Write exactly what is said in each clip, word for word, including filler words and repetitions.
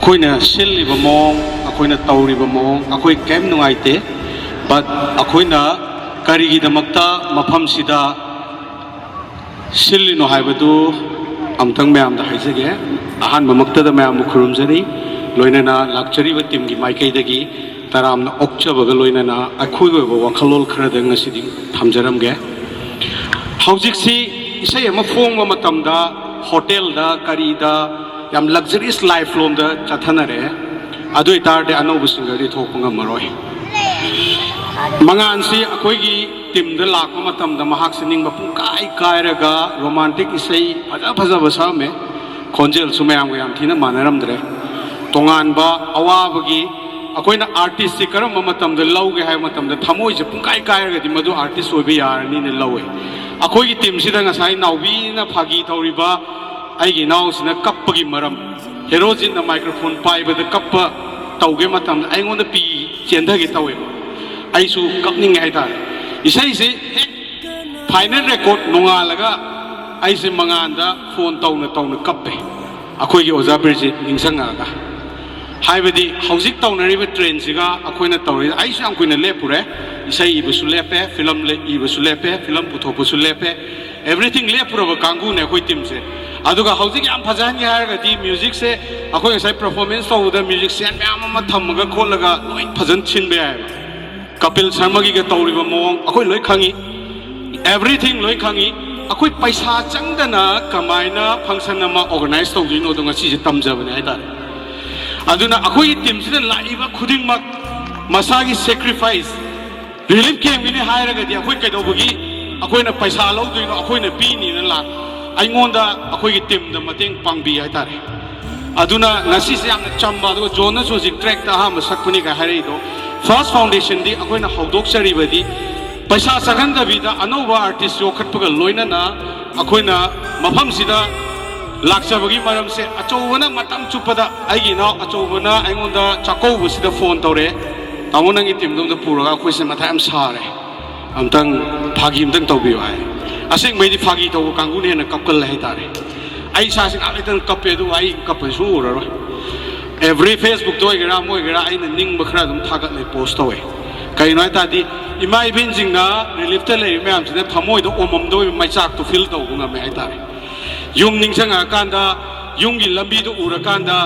ꯑꯩꯈꯣꯏꯅ ꯁꯤꯜꯂꯤꯕ ꯃꯑꯣꯡ, ꯑꯩꯈꯣꯏꯅ ꯇꯧꯔꯤꯕ ꯃꯑꯣꯡ, ꯑꯩꯈꯣꯏ ꯀꯔꯤꯝ ꯅꯨꯡꯉꯥꯏꯇꯦ꯫ But ꯑꯩꯈꯣꯏꯅ ꯀꯔꯤꯒꯤꯗꯃꯛꯇ ꯃꯐꯝꯁꯤꯗ ꯁꯤꯜꯂꯤꯅꯣ ꯍꯥꯏꯕꯗꯨ ꯑꯝꯇꯪ ꯃꯌꯥꯝꯗ ꯍꯥꯏꯖꯒꯦ꯫ ꯑꯍꯥꯟꯕꯃꯛꯇꯗ ꯃꯌꯥꯝꯕꯨ ꯈꯨꯔꯨꯝꯖꯔꯤ, ꯂꯣꯏꯅꯅ ꯂꯥꯛꯆꯔꯤꯕ ꯇꯤꯝꯒꯤ ꯃꯥꯏꯀꯩꯗꯒꯤ ꯇꯔꯥꯝꯅ ꯑꯣꯛꯆꯕꯒ ꯂꯣꯏꯅꯅ ꯑꯩꯈꯣꯏꯒꯤ ꯑꯣꯏꯕ ꯋꯥꯈꯜꯂꯣꯟ ꯈꯔꯗ ꯉꯁꯤꯗꯤ ꯊꯝꯖꯔꯝꯒꯦ꯫ ꯍꯧꯖꯤꯛꯁꯤ ꯏꯁꯩ ꯑꯃ ꯐꯣꯡꯕ ꯃꯇꯝꯗ ꯍꯣꯇꯦꯜꯗ ꯀꯔꯤꯗ ꯌꯥꯝ luxurious life ꯂꯣꯝꯗ ꯆꯠꯊꯅꯔꯛꯑꯦ꯫ ꯑꯗꯨ ꯑꯣꯏꯇꯥꯔꯗꯤ ꯑꯅꯧꯕ ꯁꯤꯡꯒꯔꯗꯤ ꯊꯣꯛꯄ ꯉꯝꯃꯔꯣꯏ꯫ ꯃꯉꯥꯟꯁꯤ ꯑꯩꯈꯣꯏꯒꯤ ꯇꯤꯝꯗ ꯂꯥꯛꯄ ꯃꯇꯝꯗ ꯃꯍꯥꯛꯁꯤ ꯅꯤꯡꯕ ꯄꯨꯡꯀꯥꯏ ꯀꯥꯏꯔꯒ ꯔꯣꯃꯥꯟꯇꯤꯛ ꯏꯁꯩ ꯐꯖ ꯐꯖꯕ ꯁꯛꯑꯝꯃꯦ꯫ ꯈꯣꯟꯖꯦꯜꯁꯨ ꯃꯌꯥꯝꯒ ꯌꯥꯝ ꯊꯤꯅ ꯃꯥꯟꯅꯔꯝꯗ꯭ꯔꯦ꯫ ꯇꯣꯉꯥꯟꯕ ꯑꯋꯥꯕꯒꯤ, ꯑꯩꯈꯣꯏꯅ ꯑꯥꯔꯇꯤꯁꯁꯤ ꯀꯔꯝꯕ ꯃꯇꯝꯗ ꯂꯧꯒꯦ ꯍꯥꯏꯕ ꯃꯇꯝꯗ ꯊꯃꯣꯏꯁꯦ ꯄꯨꯡꯀꯥꯏ ꯀꯥꯏꯔꯒꯗꯤ ꯃꯗꯨ ꯑꯥꯔꯇꯤꯁ ꯑꯣꯏꯕ ꯌꯥꯔꯅꯤꯅ ꯂꯧꯋꯦ꯫ ꯑꯩꯈꯣꯏꯒꯤ ꯇꯤꯝꯁꯤꯗ ꯉꯁꯥꯏ ꯅꯥꯎꯕꯤꯅ ꯐꯥꯒꯤ ꯇꯧꯔꯤꯕ ꯑꯩꯒꯤ ꯏꯅꯥꯎꯁꯤꯅ ꯀꯞꯄꯒꯤ ꯃꯔꯝ, ꯍꯦꯔꯣꯖꯤꯠꯅ ꯃꯥꯏꯀ꯭ꯔꯣꯐꯣꯟ ꯄꯥꯏꯕꯗ ꯀꯞꯄ ꯇꯧꯒꯦ ꯃꯇꯝꯗ ꯑꯩꯉꯣꯟꯗ ꯄꯤ ꯆꯦꯟꯊꯒꯦ ꯇꯧꯋꯦꯕ꯫ ꯑꯩꯁꯨ ꯀꯞꯅꯤꯡꯉꯦ ꯍꯥꯏꯇꯥꯔꯦ꯫ ꯏꯁꯩꯁꯤ ꯍꯦꯛ ꯐꯥꯏꯅꯦꯜ ꯔꯦꯀꯣꯔꯠ ꯅꯣꯡꯉꯥꯜꯂꯒ ꯑꯩꯁꯦ ꯃꯉꯥꯟꯗ ꯐꯣꯟ ꯇꯧꯅ ꯇꯧꯅ ꯀꯞꯄꯦ, ꯑꯩꯈꯣꯏꯒꯤ ꯑꯣꯖꯥ ꯕꯤꯔꯖꯤꯠ ꯅꯤꯡꯁꯤꯡꯉꯛꯑꯒ꯫ ꯍꯥꯏꯕꯗꯤ ꯍꯧꯖꯤꯛ ꯇꯧꯅꯔꯤꯕ ꯇ꯭ꯔꯦꯟꯁꯤꯒ ꯑꯩꯈꯣꯏꯅ ꯇꯧꯔꯤ, ꯑꯩꯁꯨ ꯌꯥꯝ ꯀꯨꯏꯅ ꯂꯦꯞꯄꯨꯔꯦ꯫ ꯏꯁꯩ ꯏꯕꯁꯨ ꯂꯦꯞꯄꯦ, ꯐꯤꯂꯝ ꯂꯦ- ꯏꯕꯁꯨ ꯂꯦꯞꯄꯦ, ꯐꯤꯂꯝ ꯄꯨꯊꯣꯛꯄꯁꯨ ꯂꯦꯞꯄꯦ, everything ꯂꯦꯞꯄꯨꯔꯕ ꯀꯥꯡꯕꯨꯅꯦ ꯑꯩꯈꯣꯏ ꯇꯤꯝꯁꯦ꯫ ꯑꯗꯨꯒ ꯍꯧꯖꯤꯛ ꯌꯥꯝ ꯐꯖꯍꯟꯒꯦ ꯍꯥꯏꯔꯒꯗꯤ ꯃ꯭ꯌꯨꯖꯤꯛꯁꯦ ꯑꯩꯈꯣꯏ ꯉꯁꯥꯏ ꯄꯔꯐꯣꯔꯃꯦꯟꯁ ꯇꯧꯕꯗ ꯃ꯭ꯌꯨꯖꯤꯛꯁꯤꯌꯥꯟ ꯃꯌꯥꯝ ꯑꯃ ꯊꯝꯃꯒ ꯈꯣꯠꯂꯒ ꯂꯣꯏ ꯐꯖꯅ ꯁꯤꯟꯕ ꯌꯥꯏꯑꯕ꯫ ꯀꯄꯤꯜ ꯁꯔꯃꯒꯤꯒ ꯇꯧꯔꯤꯕ ꯃꯑꯣꯡ ꯑꯩꯈꯣꯏ ꯂꯣꯏ ꯈꯪꯉꯤ, everything ꯂꯣꯏ ꯈꯪꯉꯤ꯫ ꯑꯩꯈꯣꯏ ꯄꯩꯁꯥ ꯆꯪꯗꯅ ꯀꯃꯥꯏꯅ ꯐꯪꯁꯟ ꯑꯃ ꯑꯣꯔꯒꯅꯥꯏꯁ ꯇꯧꯗꯣꯏꯅꯣꯗꯣ ꯉꯁꯤꯁꯦ ꯇꯝꯖꯕꯅꯦ ꯍꯥꯏꯇꯥꯔꯦ꯫ ꯑꯗꯨꯅ ꯑꯩꯈꯣꯏꯒꯤ ꯇꯤꯝꯁꯤꯗ ꯂꯥꯛꯏꯕ ꯈꯨꯗꯤꯡꯃꯛ ꯃꯁꯥꯒꯤ ꯁꯦꯀ꯭ꯔꯤꯐꯥꯏꯁ, ꯔꯤꯂꯤꯐ ꯀꯦꯝꯒꯤꯅꯤ ꯍꯥꯏꯔꯒꯗꯤ ꯑꯩꯈꯣꯏ ꯀꯩꯗꯧꯕꯒꯤ ꯑꯩꯈꯣꯏꯅ ꯄꯩꯁꯥ ꯂꯧꯗꯣꯏꯅꯣ? ꯑꯩꯈꯣꯏꯅ ꯄꯤꯅꯤꯅ ꯂꯥꯛ ꯑꯩꯉꯣꯟꯗ ꯑꯩꯈꯣꯏꯒꯤ ꯇꯤꯝꯗ ꯃꯇꯦꯡ ꯄꯥꯡꯕꯤ ꯍꯥꯏꯇꯥꯔꯦ꯫ ꯑꯗꯨꯅ ꯉꯁꯤꯁꯦ ꯌꯥꯝꯅ ꯆꯝꯕ, ꯑꯗꯨꯒ ꯖꯣꯟꯅꯁꯨ ꯍꯧꯖꯤꯛ ꯇ꯭ꯔꯦꯛꯇ ꯑꯍꯥꯟꯕ ꯁꯛꯄꯅꯤꯒ ꯍꯥꯏꯔꯛꯏꯗꯣ, ꯐꯥꯔꯁ ꯐꯥꯎꯟꯗꯦꯁꯟꯗꯤ ꯑꯩꯈꯣꯏꯅ ꯍꯧꯗꯣꯛꯆꯔꯤꯕꯗꯤ ꯄꯩꯁꯥ ꯆꯪꯍꯟꯗꯕꯤꯗ ꯑꯅꯧꯕ ꯑꯥꯔꯇꯤꯁ ꯌꯣꯛꯈꯠꯄꯒ ꯂꯣꯏꯅꯅ ꯑꯩꯈꯣꯏꯅ ꯃꯐꯝꯁꯤꯗ ꯂꯥꯛꯆꯕꯒꯤ ꯃꯔꯝꯁꯦ, ꯑꯆꯧꯕꯅ ꯃꯇꯝ ꯆꯨꯞꯄꯗ ꯑꯩꯒꯤ ꯏꯅꯥꯎ ꯑꯆꯧꯕꯅ ꯑꯩꯉꯣꯟꯗ ꯆꯥꯛꯀꯧꯕꯁꯤꯗ ꯐꯣꯟ ꯇꯧꯔꯛꯑꯦ, "ꯇꯥꯃꯣ, ꯅꯪꯒꯤ ꯇꯤꯝꯗꯣ ꯑꯝꯇ ꯄꯨꯔꯒ ꯑꯩꯈꯣꯏꯁꯦ ꯃꯊꯥ ꯌꯥꯝ ꯁꯥꯔꯦ, ꯑꯝꯇꯪ ꯐꯥꯒꯤ ꯑꯝꯇꯪ ꯇꯧꯕꯤꯌꯨ" ꯍꯥꯏ꯫ ꯑꯁꯦꯡꯕꯩꯗꯤ ꯐꯥꯒꯤ ꯇꯧꯕ ꯀꯥꯡꯕꯨꯅ ꯍꯦꯟꯅ ꯀꯞꯀꯜꯂꯦ ꯍꯥꯏꯇꯥꯔꯦ꯫ ꯑꯩ ꯏꯁꯥꯁꯦ ꯉꯥꯏꯍꯥꯛ ꯂꯩꯇꯅ ꯀꯞꯄꯦ, ꯑꯗꯨꯕꯨ ꯑꯩ ꯀꯞꯄꯁꯨ ꯎꯔꯔꯣꯏ꯫ ꯑꯦꯕ꯭ꯔꯤ ꯐꯦꯁꯕꯨꯛꯇ ꯑꯣꯏꯒꯦꯔꯥ ꯑꯃ ꯑꯣꯏꯒꯦꯔꯥ ꯑꯩꯅ ꯅꯤꯡꯕ ꯈꯔ ꯑꯗꯨꯝ ꯊꯥꯒꯠꯂꯦ, ꯄꯣꯁ ꯇꯧꯋꯦ꯫ ꯀꯩꯅꯣ ꯍꯥꯏ ꯇꯥꯔꯗꯤ, ꯏꯃꯥ ꯏꯕꯦꯟꯁꯤꯡꯅ ꯔꯤꯂꯤꯐꯇ ꯂꯩꯔꯤꯕ ꯃꯌꯥꯝꯁꯤꯅ ꯊꯃꯣꯏꯗ ꯑꯣꯝꯃꯝꯗꯧꯔꯤꯕ ꯃꯩꯆꯥꯛꯇꯣ ꯐꯤꯜ ꯇꯧꯕ ꯉꯝꯃꯦ ꯍꯥꯏ ꯇꯥꯔꯦ꯫ ꯌꯨꯝ ꯅꯤꯡꯁꯤꯡꯉꯛꯑꯀꯥꯟꯗ, ꯌꯨꯝꯒꯤ ꯂꯝꯕꯤꯗꯣ ꯎꯔꯀꯥꯟꯗ,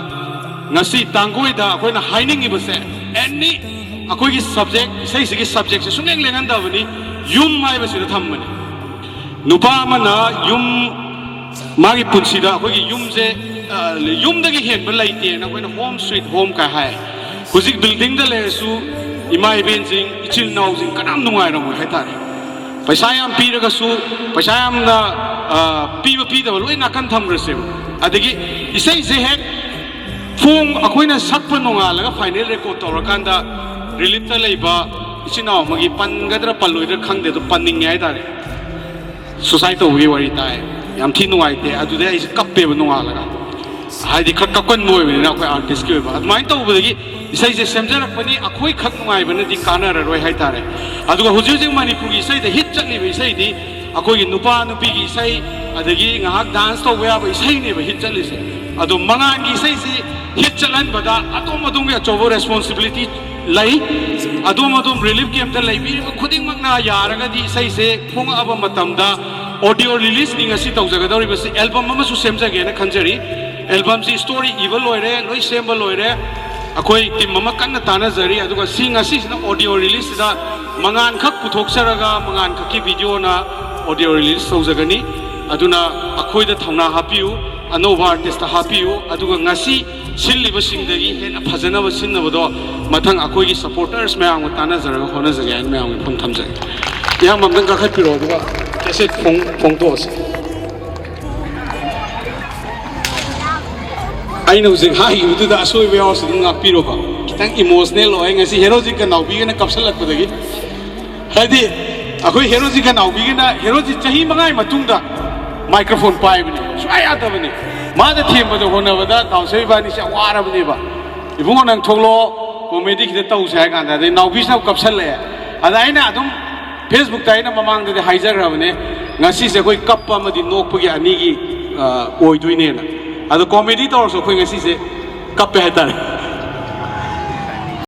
ꯉꯁꯤ ꯇꯥꯡꯒꯣꯏꯗ ꯑꯩꯈꯣꯏꯅ ꯍꯥꯏꯅꯤꯡꯉꯤꯕꯁꯦ, ꯑꯦꯅꯤ ꯑꯩꯈꯣꯏꯒꯤ ꯁꯕꯖꯦꯛ, ꯏꯁꯩꯁꯤꯒꯤ ꯁꯕꯖꯦꯛꯁꯦ ꯁꯨꯡꯂꯦꯡ ꯂꯦꯡꯍꯟꯗꯕꯅꯤ, ꯌꯨꯝ ꯍꯥꯏꯕꯁꯤꯗ ꯊꯝꯕꯅꯤ꯫ ꯅꯨꯄꯥ ꯑꯃꯅ ꯌꯨꯝ, ꯃꯥꯒꯤ ꯄꯨꯟꯁꯤꯗ ꯑꯩꯈꯣꯏꯒꯤ ꯌꯨꯝꯁꯦ, ꯑ, ꯌꯨꯝꯗꯒꯤ ꯍꯦꯟꯕ ꯂꯩꯇꯦꯅ ꯑꯩꯈꯣꯏꯅ ꯍꯣꯝ ꯁ꯭ꯋꯤꯠ ꯍꯣꯝ ꯀꯥꯏ ꯍꯥꯏ꯫ ꯍꯧꯖꯤꯛ ꯕꯤꯜꯗꯤꯡꯗ ꯂꯩꯔꯁꯨ ꯏꯃꯥ ꯏꯕꯦꯟꯁꯤꯡ, ꯏꯆꯤꯜ ꯏꯅꯥꯎꯁꯤꯡ ꯀꯅꯥꯝ ꯅꯨꯡꯉꯥꯏꯔꯝꯃꯣꯏ ꯍꯥꯏꯇꯥꯔꯦ꯫ ꯄꯩꯁꯥ ꯌꯥꯝ ꯄꯤꯔꯒꯁꯨ, ꯄꯩꯁꯥ ꯌꯥꯝꯅ, ꯑ, ꯄꯤꯕ ꯄꯤꯗꯕ ꯂꯣꯏ ꯅꯥꯀꯟ ꯊꯝꯈ꯭ꯔꯁꯦꯕ꯫ ꯑꯗꯒꯤ ꯏꯁꯩꯁꯦ ꯍꯦꯛ ꯐꯣꯡ ꯑꯩꯈꯣꯏꯅ ꯁꯛꯄ ꯅꯣꯡꯉꯥꯜꯂꯒ ꯐꯥꯏꯅꯦꯜ ꯔꯦꯀꯣꯔꯠ ꯇꯧꯔꯀꯥꯟꯗ ꯔꯤꯂꯤꯐꯇ ꯂꯩꯕ ꯏꯆꯤꯟ ꯏꯅꯥꯎ ꯑꯃꯒꯤ, ꯄꯟꯒꯗ꯭ꯔꯥ ꯄꯜꯂꯣꯏꯗ꯭ꯔꯥ ꯈꯪꯗꯦ, ꯑꯗꯣ ꯄꯟꯅꯤꯡꯉꯦ ꯍꯥꯏꯇꯥꯔꯦ꯫ ꯁꯨꯁꯥꯏꯠ ꯇꯧꯕꯒꯤ ꯋꯥꯔꯤ ꯇꯥꯏ꯫ ꯌꯥꯝ ꯊꯤ ꯅꯨꯡꯉꯥꯏꯇꯦ꯫ ꯑꯗꯨꯗꯩ ꯑꯩꯁꯦ ꯀꯞꯄꯦꯕ ꯅꯣꯡꯉꯥꯜꯂꯒ, ꯍꯥꯏꯗꯤ ꯈꯔ ꯀꯞꯀꯟꯕ ꯑꯣꯏꯕꯅꯤꯅ ꯑꯩꯈꯣꯏ ꯑꯥꯔꯇꯤꯁꯀꯤ ꯑꯣꯏꯕ꯫ ꯑꯗꯨꯃꯥꯏꯅ ꯇꯧꯕꯗꯒꯤ ꯏꯁꯩꯁꯦ ꯁꯦꯝꯖꯔꯛꯄꯅꯤ꯫ ꯑꯩꯈꯣꯏ ꯈꯛ ꯅꯨꯡꯉꯥꯏꯕꯅꯗꯤ ꯀꯥꯟꯅꯔꯔꯣꯏ ꯍꯥꯏꯇꯥꯔꯦ꯫ ꯑꯗꯨꯒ ꯍꯧꯖꯤꯛ ꯍꯧꯖꯤꯛ ꯃꯅꯤꯄꯨꯔꯒꯤ ꯏꯁꯩꯗ ꯍꯤꯠ ꯆꯠꯂꯤꯕ ꯏꯁꯩꯗꯤ ꯑꯩꯈꯣꯏꯒꯤ ꯅꯨꯄꯥ ꯅꯨꯄꯤꯒꯤ ꯏꯁꯩ, ꯑꯗꯒꯤ ꯉꯥꯏꯍꯥꯛ ꯗꯥꯟꯁ ꯇꯧꯕ ꯌꯥꯕ ꯏꯁꯩꯅꯦꯕ ꯍꯤꯠ ꯆꯠꯂꯤꯁꯦ꯫ ꯑꯗꯣ ꯃꯉꯥꯟꯒꯤ ꯏꯁꯩꯁꯤ ꯍꯤꯠ ꯆꯠꯍꯟꯕꯗ ꯑꯗꯣꯝ ꯑꯗꯣꯝꯒꯤ ꯑꯆꯧꯕ ꯔꯦꯁꯄꯣꯟꯁꯤꯕꯤꯂꯤꯇꯤ ꯂꯩ꯫ ꯑꯗꯣꯝ ꯑꯗꯣꯝ ꯔꯤꯂꯤꯐ ꯀꯦꯝꯞꯇ ꯂꯩꯕꯤꯔꯤꯕ ꯈꯨꯗꯤꯡꯃꯛꯅ ꯌꯥꯔꯒꯗꯤ ꯏꯁꯩꯁꯦ ꯐꯣꯡꯉꯛꯑꯕ ꯃꯇꯝꯗ ꯑꯣꯗꯤꯑꯣ ꯔꯤꯂꯤꯁꯅꯤ ꯉꯁꯤ ꯇꯧꯖꯒꯗꯧꯔꯤꯕꯁꯤ꯫ ꯑꯦꯜꯕꯝ ꯑꯃꯁꯨ ꯁꯦꯝꯖꯒꯦꯅ ꯈꯟꯖꯔꯤ꯫ ꯑꯦꯜꯕꯝꯁꯤ ꯁ꯭ꯇꯣꯔꯤ ꯏꯕ ꯂꯣꯏꯔꯦ, ꯂꯣꯏ ꯁꯦꯝꯕ ꯂꯣꯏꯔꯦ꯫ ꯑꯩꯈꯣꯏ ꯇꯤꯝ ꯑꯃ ꯀꯟꯅ ꯇꯥꯟꯅꯖꯔꯤ꯫ ꯑꯗꯨꯒ ꯁꯤ ꯉꯁꯤꯁꯤꯅ ꯑꯣꯗꯤꯑꯣ ꯔꯤꯂꯤꯁꯁꯤꯗ ꯃꯉꯥꯟꯈꯛ ꯄꯨꯊꯣꯛꯆꯔꯒ ꯃꯉꯥꯟꯈꯛꯀꯤ ꯚꯤꯗꯤꯑꯣꯅ ꯑꯣꯗꯤꯑꯣ ꯔꯤꯂꯤꯁ ꯇꯧꯖꯒꯅꯤ꯫ ꯑꯗꯨꯅ ꯑꯩꯈꯣꯏꯗ ꯊꯧꯅꯥ ꯍꯥꯞꯄꯤꯌꯨ, ꯑꯅꯧꯕ ꯑꯥꯔꯇꯤꯁꯇ ꯍꯥꯞꯄꯤꯌꯨ꯫ ꯑꯗꯨꯒ ꯉꯁꯤ ꯁꯤꯜꯂꯤꯕꯁꯤꯡꯗꯒꯤ ꯍꯦꯟꯅ ꯐꯖꯅꯕ ꯁꯤꯟꯅꯕꯗꯣ ꯃꯊꯪ ꯑꯩꯈꯣꯏꯒꯤ ꯁꯄꯣꯔꯇꯔꯁ ꯃꯌꯥꯝꯒ ꯇꯥꯟꯅꯖꯔꯒ ꯍꯣꯠꯅꯖꯒꯦ ꯍꯥꯏꯅ ꯃꯌꯥꯝꯒꯤ ꯃꯐꯝ ꯊꯝꯖꯒꯦ꯫ ꯏꯌꯥꯝꯕ ꯑꯝꯇꯪ ꯀꯥꯈꯠꯄꯤꯔꯣ, ꯑꯗꯨꯒ ꯀꯦꯁꯦꯠ ꯐꯣꯡ-, ꯐꯣꯡꯗꯣꯛꯑꯁꯤ꯫ ꯑꯩꯅ ꯍꯧꯖꯤꯛ ꯍꯥꯏꯈꯤꯕꯗꯨꯗ ꯑꯁꯣꯏꯕ ꯌꯥꯎꯔꯁꯨ ꯑꯗꯨꯝ ꯉꯥꯛꯄꯤꯔꯣꯀꯣ꯫ ꯈꯤꯇꯪ ꯏꯃꯣꯁꯅꯦꯜ ꯑꯣꯏ ꯉꯁꯤ ꯍꯦꯔꯣꯖꯤꯠꯀ ꯅꯥꯎꯕꯤꯒꯅ ꯀꯞꯁꯜꯂꯛꯄꯗꯒꯤ꯫ ꯍꯥꯏꯗꯤ ꯑꯩꯈꯣꯏ ꯍꯦꯔꯣꯖꯤꯠꯀ ꯅꯥꯎꯕꯤꯒꯅ, ꯍꯦꯔꯣꯖꯤꯠ ꯆꯍꯤ ꯃꯉꯥꯒꯤ ꯃꯇꯨꯡꯗ ꯃꯥꯏꯀ꯭ꯔꯣꯐꯣꯟ ꯄꯥꯏꯕꯅꯦ, ꯁꯨꯡꯌꯥ ꯌꯥꯗꯕꯅꯦ꯫ ꯃꯥꯗ ꯊꯦꯝꯕꯗ ꯍꯣꯠꯅꯕꯗ ꯇꯥꯎꯁꯦ ꯏꯕꯥꯅꯤꯁꯦ ꯌꯥꯝ ꯋꯥꯔꯕꯅꯦꯕ꯫ "ꯏꯕꯨꯡꯉꯣ, ꯅꯪ ꯊꯣꯛꯂꯛꯑꯣ, ꯀꯣꯃꯦꯗꯤ ꯈꯤꯇ ꯇꯧꯁꯦ" ꯍꯥꯏ ꯀꯥꯟꯗ, ꯑꯗꯩ ꯅꯥꯎꯕꯤꯁꯤꯅ ꯑꯃꯨꯛ ꯀꯞꯁꯜꯂꯛꯑꯦ꯫ ꯑꯗ ꯑꯩꯅ ꯑꯗꯨꯝ ꯐꯦꯁꯕꯨꯛꯇ ꯑꯩꯅ ꯃꯃꯥꯡꯗꯗꯤ ꯍꯥꯏꯖꯈ꯭ꯔꯕꯅꯦ, ꯉꯁꯤꯁꯦ ꯑꯩꯈꯣꯏ ꯀꯞꯄ ꯑꯃꯗꯤ ꯅꯣꯛꯄꯒꯤ ꯑꯅꯤꯒꯤ, ꯑ, ꯑꯣꯏꯗꯣꯏꯅꯦꯅ꯫ ꯑꯗꯣ ꯀꯣꯃꯦꯗꯤ ꯇꯧꯔꯁꯨ ꯑꯩꯈꯣꯏ ꯉꯁꯤꯁꯦ ꯀꯞꯄꯦ ꯍꯥꯏꯇꯥꯔꯦ꯫